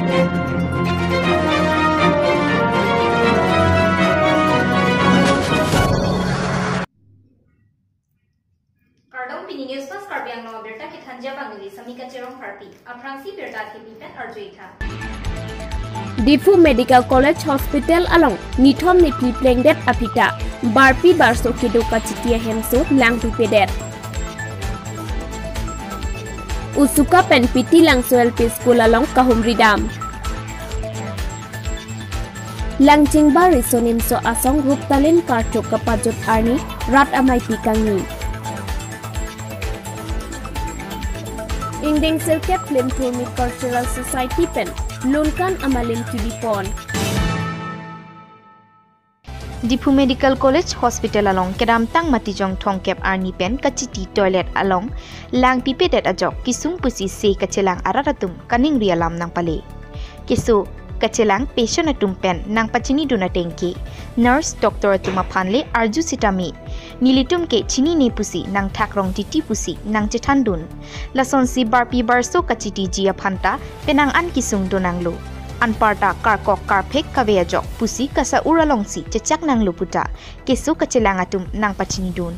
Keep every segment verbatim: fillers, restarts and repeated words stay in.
Kardom, pini News Fast Karbi Anglong abirta kethanji abang neli Samika Cherong Pharpi. Aphrangsi birta kepi pen arju-i tha. Diphu Medical College Hospital along nithom niphli plengdet aphi ta barpi barso kedo kachiti ahemso langpipedet. Usuka pen P T Langso L P School along kahumri dam. Langchingba Riso Nimso Asong Ruptalin Karchok kapajut arni rat ameipi kangni. Ingdeng sirkep Klimthurmi Cultural Society pen lunkan amalin kibipon. Diphu Medical College Hospital along kedamtang Matijong thomkep arni pen kachiti toilet along langpipedet ajok kesung pusi se kachelang arat atum kaningri alam nangpale. Keso kachelang patient atum pen nangpachinidun ateng ke nurse doctor atum aphan le arju sitame nelitum ke chinine pusi nangthak rong titi pusi nangchethandun. Lasonsi barpi barso kachitiji aphan ta penang an kesung donanglo. Anparta karkok karphek kave ajok pusi kasa-ur alongsi chechak nanglo puta keso kachelang atum nangpachinidun.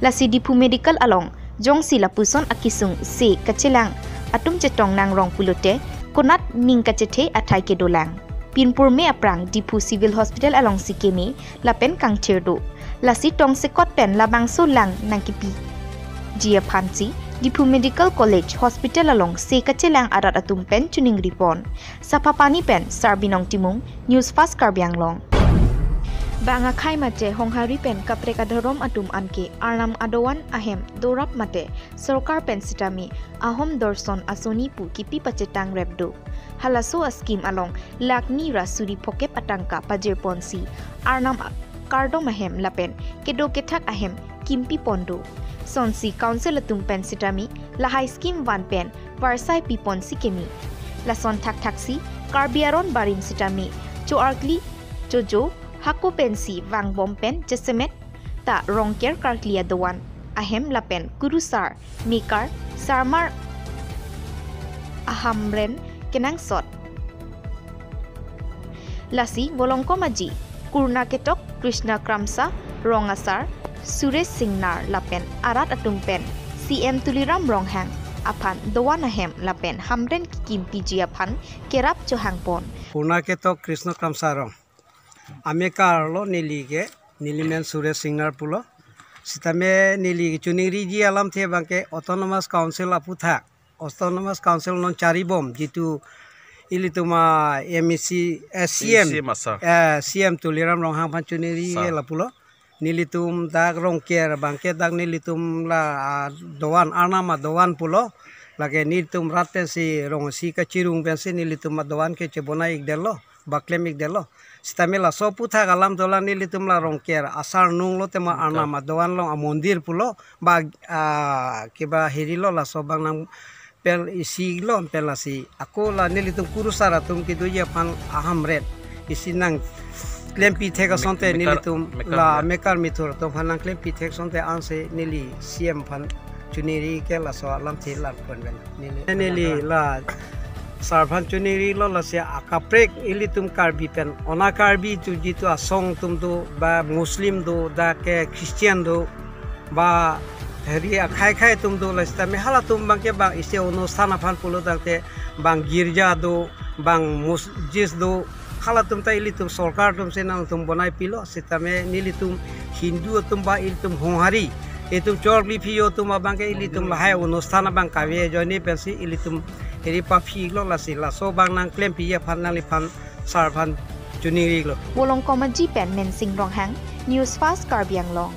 Lasi Diphu Medical along jongsi lapuson akesung se kachelang atum chetong nangrong pulote konat ning kachethe athai kedolang. Pinpur me aphrang Diphu Civil Hospital alongsi keme lapen kangthir do. Lasi tongsekot pen labangso lang nangkipiji aphansi Diphu Medical College Hospital along se kachelang arat atum pen chuningripon. Saphapani pen Sarbinong Timung, News Fast Karbi Anglong. Bang akhei mate Honghari pen kaprek adhorom atum anke Arnam adovan ahem dorap mate sorkar pen sitame Ahom Dorson Asoni pu kipi pachetang rep do. Halaso a-scheme along lakh ni ra suri phokep atangka pajirponsi Arnam a-, kardom ahem lapen kedo kethak ahem kimpipon do. Sonsi council atum pen sitame lahai scheme van pen varsai piponsi keme. Lason thakthaksi Karbi aron barim sitame cho-arkli chojo hako pensi vangbom pen jasemet ta Rongker karkli adovan ahem lapen kurusar, mekar, sarmar ahamren kenangsot. Lasi Volongkom Aji, Kurna Ketok, Krishna Kramsa, Rong Asar, Suresh Singnar lapen arat atum pen C M Tuliram Ronghang aphan dovan ahem lapen hamren kikimpiji aphan kerap chohangpon. Kurna Ketok Krishna Kramsa Rong. Amekar lo neli ke, neli men Suresh Singnar pulo. Sitame neli chuningriji alamthe abangke Autonomous Council aputhak. Autonomous Council non charibom jitu ilitum a-M A C, eh, C M, C M asar. Eh, C M Tuliram Ronghang aphan chuningri Sir. Ke lapulo. Nelitum dak Rongker abangke dak nelitum la, ah, dovan Arnam adovan pulo. Lake nelitum rat pensi rong isi kachirung pensi nelitum adovan ke chebonai-ikdetlo, ba klem-ikdetlo. Sitame laso aputhak alam dolang nelitum la Rongker asar nung lo tema Rongker. Arnam adovan along amondir pulo, ba, ah, keba heri lo laso abang nangpel isi lo, pel asi. Ako la nelitum kurusar atum kedoji aphan ahamren isi nangklempi thek asonte. Mek-, mekar, nelitum mekar la mekar. Mekar mithur atum aphan nangklempi thek asonte ansi neli C M aphan chuningri ke laso alamthe larpon pen. Neli, neli la sar aphan chuningrilo, lasi akaprek ilitum Karbi pen, ona Karbi tu jitu asong atum do, ba Muslim do, dak ke Christian do, ba heri akhei khei atum do, la sitame halatum abangke bang isi onusthan aphan pulo tangte bang girja do, bang mosjid do, halatum ta ilitum sorkar atumsi nangtum bonaipilo, sitame nelitum Hindu atum ba ilitum Honghari, itum chor liphi atum abangke ilitum lahai onusthan abang kave ajoine pensi ilitum heri paphi-iklo, lasi laso abang nangklempi aphan nangliphan sar aphan chuningrilo. Volongkom Aji pen Mensing Ronghang, News Fast Karbi Anglong.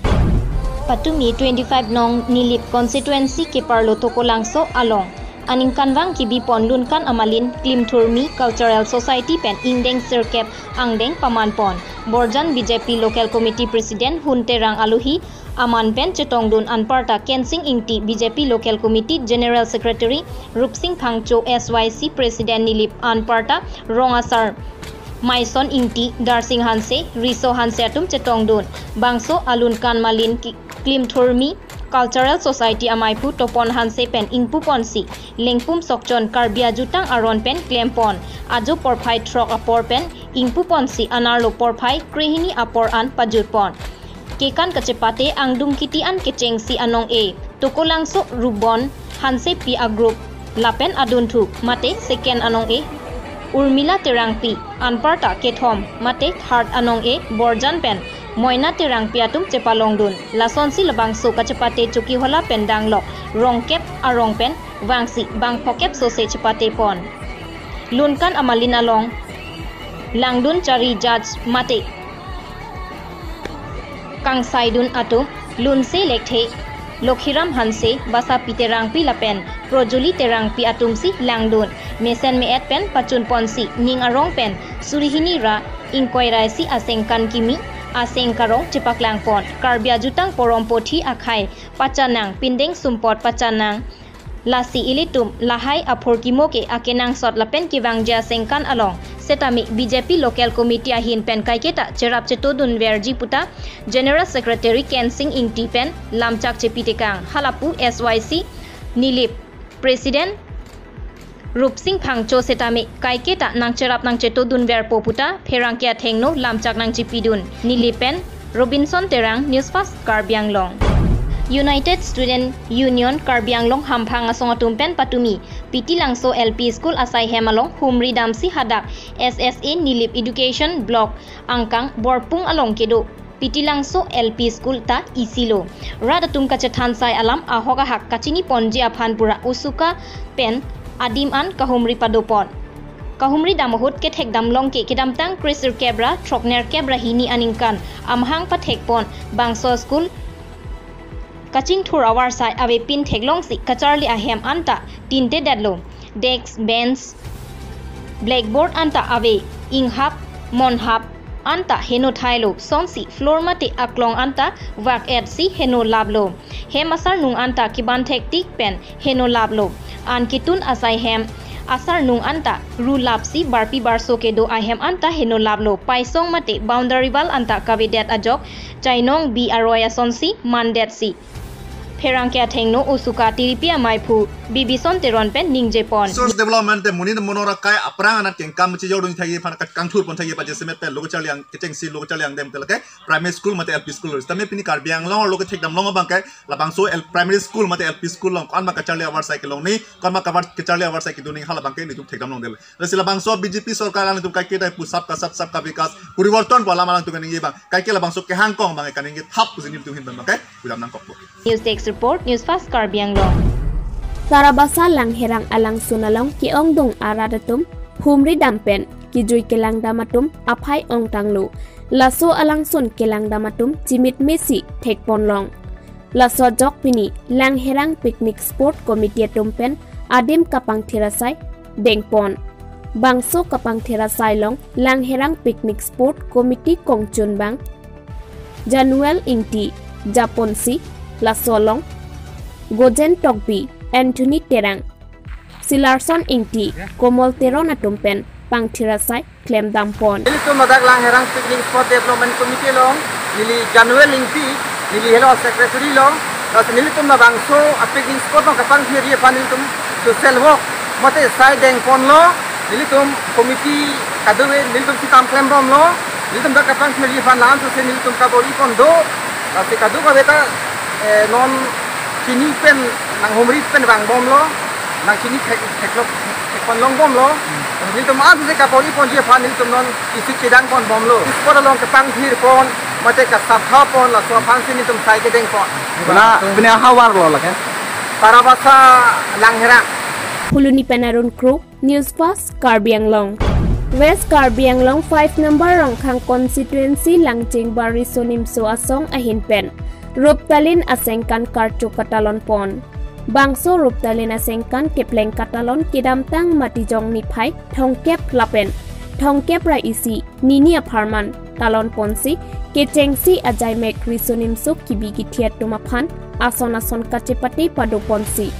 Patumi twenty-five nong Nilip constituency keparlo Tokolangso along aningkanvang kibipon lunkan amalin Klimthurmi Cultural Society pen ingdeng sirkep angdeng pamanpon. Borjan B J P Local Committee President Hunterang Alohi aman pen chetongdun, anparta Kensing Ingti B J P Local Committee General Secretary, Rupsing Phangcho S Y C President Nilip, anparta Rong Asar Maison Ingti, Darsing Hanse, Riso Hanse atum chetongdun. Bangso alunkan malin ki-, Klimthurmi Cultural Society amaiphu Topon Hanse pen ingpuponsi Lengpum Sokchon Karbi ajutang aron pen klempon. Ajo porphai throk apor pen ingpuponsi anerlo porphai krehini apor an pajutpon. Kekan kachepate angdung kiti an kechengsi anong-e Tokolangso Rubon Hansepi a group lapen adunthu mate second anong-e Urmila Terangpi, anparta kethom mate third anong-e Borjan pen Moina Terangpi atum chepalongdun. Lasonsi labangso kachepate Chokihola pen danglok rongkep arong pen vangsi bang phokep sose chepatepon. Lunkan amalin along langdun chari judge mate kangsaidun atum Lunse Lekthe, Lokhiram Hanse, Basapi Terangpi lapen Projuli Terangpi atumsi langdun. Mesen me-et pen pachunponsi ning arong pen suri hini ra ingkoi ra isi asengkan kimi aseng karong chepaklangpon. Karbi ajutang porom pothi akhai pachanang, pindeng sumpot pachanang. Lasi ilitum lahai aphurkimo ke akenangsot lapen kevangji asengkan along setame B J P Local Committee ahin pen kaiketa cherap chetodunverji puta General Secretary Kensing Ingti pen lamchak chepitekang. Halapu S Y C Nilip, President Rupsing Phangcho setame kaiketa nangcherap nangchetodunverpo puta pherangke athengno lamchak nangchipidun. Nilip pen Robinson Terang, News Fast Karbi Anglong. United Student Union Karbi Anglong hamphang asong atum pen patumi Pitilangso L P School asai hem along humri damsi hadak S S A Nilip Education Block angkang Borpung along kedo Pitilangso L P School ta isilo. Rat atum kachethan sai alam ahok ahak kachiniponji aphan pura usuka pen adim an kahumri padopon. Kahumri dam ahut kethekdam long ke kedamtang kresirkep ra throknerkep ra hini aningkan amahang pathekpon bangso school kachingthur avarsai avepin theklongsi kacharli ahem anta tintedetlo. Desk, bench, blackboard anta ave, inghap, monhap anta heno thailo, sonsi floor mate aklong anta vak-etsi heno laplo. Hem asarnung anta keban thektik pen heno laplo. An ketun asai hem asarnung anta ru lapsi barpi barso kedo ahem anta heno laplo. Paisong mate boundary wall anta kavedet ajok chainong bi aroi asonsi mandetsi pherangke athengno usuka tiripi amaiphu Bibison Teron pen ningjepon. Resource development te monit monor akai aphrang anat kengkam chejordun thagi aphan kangthurpon thagi paje semet pen lo kacharli ang kechengsi lo kacharli angdeng te lake primary school mate L P school. Tame pini Karbi Anglong lo kethekdam long abang ke labangso L primary school mate L P school along kon ma kacharli avarsai kelong ni, kon ma kavar kacharli avarsai kedo ni, halabang ke nitum thekdam longdel. Lasi labangso B J P sorkar alangtum kaiketa pusap ka sab sab ka vikas puriborton pu alam alangtum kaningje abang, kaike labangso kehangkong abang kaningje thap pusi nitum hin abang ke pudam nangkokpo. News Desk Report, News Fast Karbi Anglong. Tarabasa Langherang alangsun along ke-ongdung arat atum humri dam pen kejui kelangdam atum aphai ongtanglo. Laso alangsun kelangdam atum chimit mesi thekponlong. Laso ajok pini Langherang Picnic Spot Committee atum pen adim kapangthir asai dengpon. Bangso kapangthir asai along Langherang Picnic Spot Committee kongchunbang Januel Ingti japonsi, laso along Gojen Tokbi, Anthony Terang, Silarson Ingti, Komol Teron atum pen pangthir asai klemdampon. Nelitum ladak Langherang Picnic Spot Development Committee along neli Januel Ingti, neli helo secretary along. Lasi nelitum labangso a picnic spot along kapangthirji aphan nelitum social work mate sai dengponlo. Nelitum committee kadokave nelitum si kam klembomlo. Nelitum dak kapangthirji aphan la-an sose nelitum kabor-ipon do. Lasi kadokave ta, eh, non chini pen nanghumri pen vangbomlo, nangchini thek, theklok, thekpon longbomlo. Nelitum an sose kabor-iponji aphan nelitum non isi chedangponbomlo. Spot along kapangthirpon mate kasaphapon laso aphansi nelitum sai kedengpon. Puna, puna havar lo lake? Tarabasa Langherang. Phuloni pen Arun Kro, News Fast Karbi Anglong. West Karbi Anglong five number Rongkhang constituency Langchingbar Riso Nimso Asong ahin pen Ruptalin asengkan karcho katalonpon. Bangso Ruptalin asengkan kepleng katalon kedamtang Matijong niphai thomkep lapen thomkep ra isi nini apharman talonponsi kechengsi ajaimek riso nimso kibi kithi atum aphan ason ason kachepate padoponsi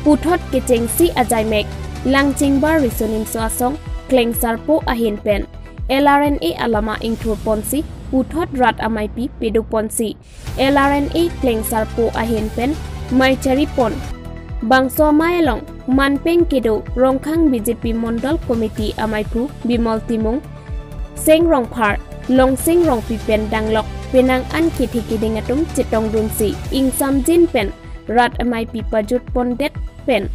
puthot kechengsi ajaimek Langchingbar Riso Nimso Asong klengsarpo ahin pen L R N A alama ingthurponsi puthot rat ameipi pedoponsi L R N A klengsarpo ahin pen mei charipon. Bangso amei along manpeng kedo Rongkhang B J P Mondol Committee ameiphu Bimol Timung, Seng Rongphar, Longsing Rongpi pen danglok penang an kethe keding atum chetongdunsi ingsamjin pen rat ameipi pajutpondet pen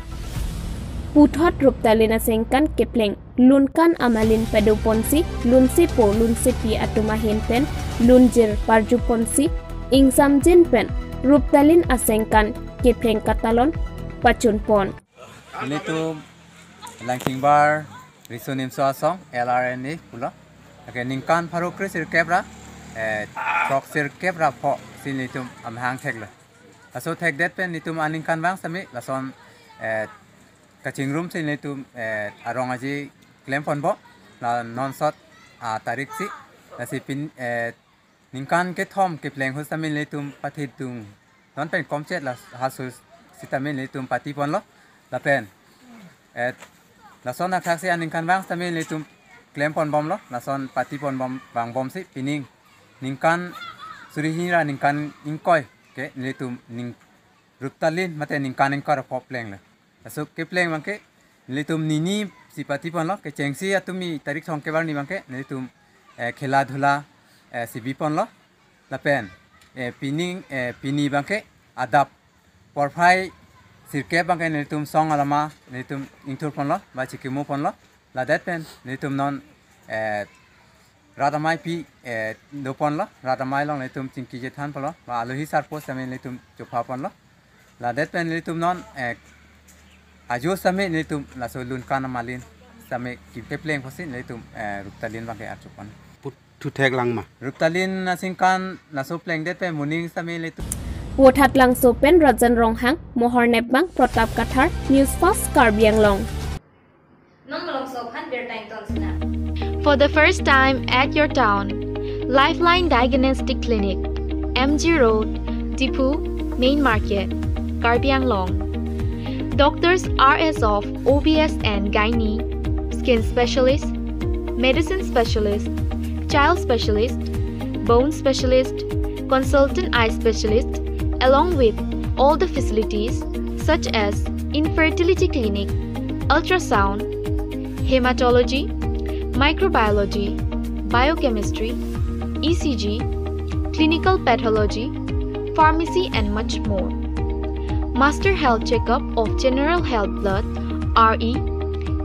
puthot ruptalin asengkan kepleng lunkan amalin pedoponsi lunsepo lunsepi atum ahin pen lunjir parjuponsi ingsamjin pen ruptalin asengkan kepleng katalon pachunpon. Ilitum Langkingbar Riso Nimso Asong L R N A pulo. Oke, ningkan pharo kre sirkep ra, eh, throk sirkep ra pho si nelitum amahang theklo. Laso thekdet pen nelitum aningkanvang sitame lason, eh, kachingrumsi nelitum, eh, arong aji klemponbom, la non sot, ah, tarik isi, lasi pini, eh, ningkan kethom kepleng ahut sitame nelitum pathidung non pen komchet la hasu sitame nelitum patiponlo, lapen, eh, lason athaksi aningkanvang sitame nelitum klemponbomlo, lason patiponbom vangbomsi pining ningkan suri hini ra ningkan ingkoi ke nelitum ning ruptalin mate ningkan ingkoi ra pho plenglo. Laso kepleng abangke nelitum nini si patiponlo, kechengsi atumi tarik thomkep arni abangke nelitum, eh, khela dhula, eh, si biponlo. Lapen, eh, pining, eh, pini abangke adap porphai sirkep abangke nelitum song alama nelitum ingthurponlo, ba chikimuponlo. Ladet pen nelitum non, eh, rat ameipi, eh, doponlo, rat amei along nelitum chingki chethanponlo, ba alohi sarpo sitame nelitum chophaponlo. Ladet pen nelitum non, eh, ajo sitame nelitum laso lunkan amalin sitame kepleng apotsi nelitum, eh, ruptalin abangke arjupon. Put thuthek lang ma? Ruptalin asengkan laso plengdet pen moning sitame nelitum. Vothatlangso pen Rajan Ronghang, Mohor Nepbang, Pratap Kathar, News Fast Karbi Anglong. Non malomso aphan birta ingtonsina. For the first time at your town, Lifeline Diagnostic Clinic, M G Road, Diphu, Main Market, Karbi Anglong. Doctors are as of O B S and Gynae, Skin Specialist, Medicine Specialist, Child Specialist, Bone Specialist, Consultant Eye Specialist, along with all the facilities such as Infertility Clinic, Ultrasound, Hematology, Microbiology, Biochemistry, E C G, Clinical Pathology, Pharmacy and much more. Master health checkup of general health blood, R E,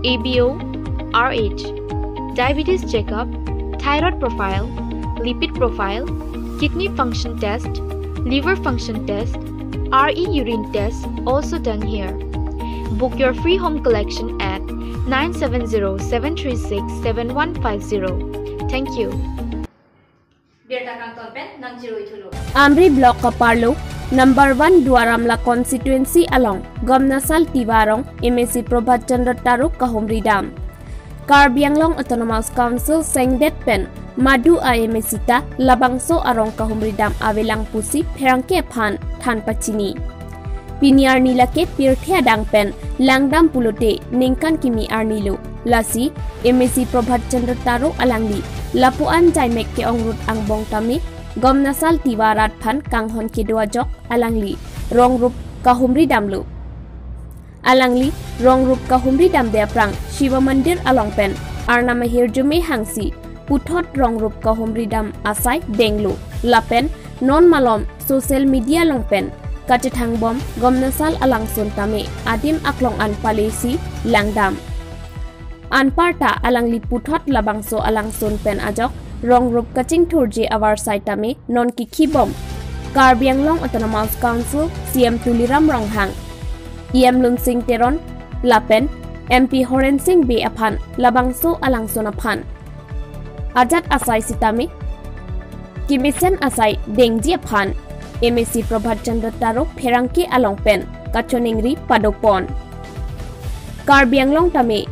A B O, R H, diabetes checkup, thyroid profile, lipid profile, kidney function test, liver function test, R E urine test also done here. Book your free home collection at nine seven zero seven three six seven one five zero. Thank you. Birta kangton pen nangchiruithulo. Amri Block kaparlo number one Duaramla constituency along Gomnasal Tiwa arong M A C Prabhat Chandra Taro kahumri dam. Karbi Anglong Autonomous Council sengdet pen madu a M A C ta labangso arong kahumri dam avelang pusi pherangke aphan than pachini. Pini arni lake pirthe adang pen langdam pulote ningkan kimi arnilo. Lasi M A C Prabhat Chandra Taro alangli lapu-an jaimek ke-ong rut angbong tame Gomnasal Tiwa rat aphan kanghon kedo ajok alangli rongrup kahumri damlo. Alangli rongrup kahumri damde aphrang Shiva Mandir along pen arnam ahirjume hangsi puthot rongrup kahumri dam asai denglo. Lapen non malom social media along pen kachethangbom Gomnasal alangsun tame adim aklong an palesi langdam. Anparta alangli puthot labangso alangsun pen ajok rongrup kachingthurji avarsai tame non kikhibom Karbi Anglong Autonomous Council C M Tuliram Ronghang, E M Lunsing Teron lapen M P Horen Sing Bey aphan labangso alangsun aphan ajat asai sitame kemesen asai dengji aphan M A C Prabhat Chandra Taro pherangke along pen kachoningri padopon. Karbi Anglong tame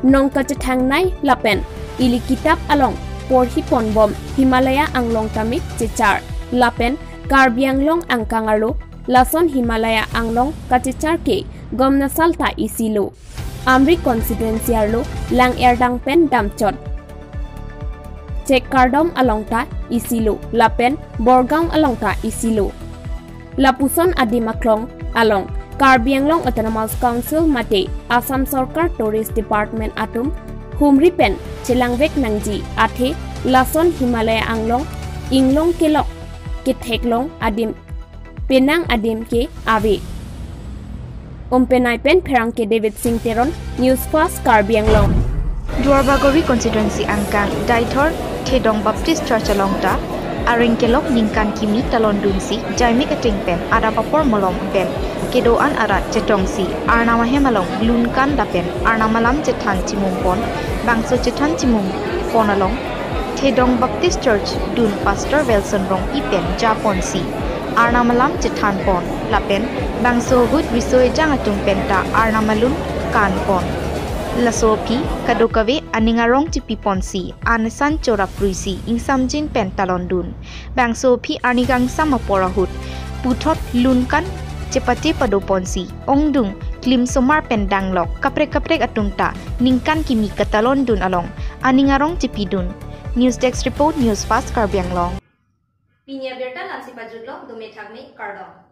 nong kachethangnei lapen ili kitap along porhiponbom Himalaya Anglong tame chechar lapen Karbi Anglong angkang arlo lason Himalaya Anglong kachechar ke Gomnasal ta isilo. Amri constituency arlo lang erdang pen damchot. Chekardom along ta isi lo, lapen Borgaon along ta isi lo. Lapuson adim aklong along Karbi Anglong Autonomous Council mate Assam Sorkar Tourist Department atum humri pen chelangvek nangji athe lason Himalaya Anglong inglong kelok ketheklong adim penang adim ke ave. Umpenai pen pherangke David Singh Teron, News Fast Karbi Anglong. Duarbagori constituency angkang Daithor Thedong Baptist Church along ta areng kelok ningkan kimi talon dunsi jaimik ateng pen adap apor malom pen kedo-an arat chetongsi Arnam ahem along lunkan lapen Arnam alam chethan chimum pon, bangso chethan chimum pon along Thedong Baptist Church dun Pastor Wilson Rongpi pen japonsi Arnam alam chethan pon lapen bangso ahut riso ejang atum penta Arnam alun kan pon. Laso aphi kadokave aning arong chipi ponsi anesan chorap pruisi ingsamjin pen talon dun. Bangso aphi arni kangsam apor ahut puthot lunkan chepate pado ponsi ongdung klim somar pen danglok kaprek kaprek atum ta ningkan kimi katalon dun along aning arong chipi dun. News Desk Report, News Fast Karbi Anglong. Pini abirta la-ansi pajutlo, dome thakme, kardom.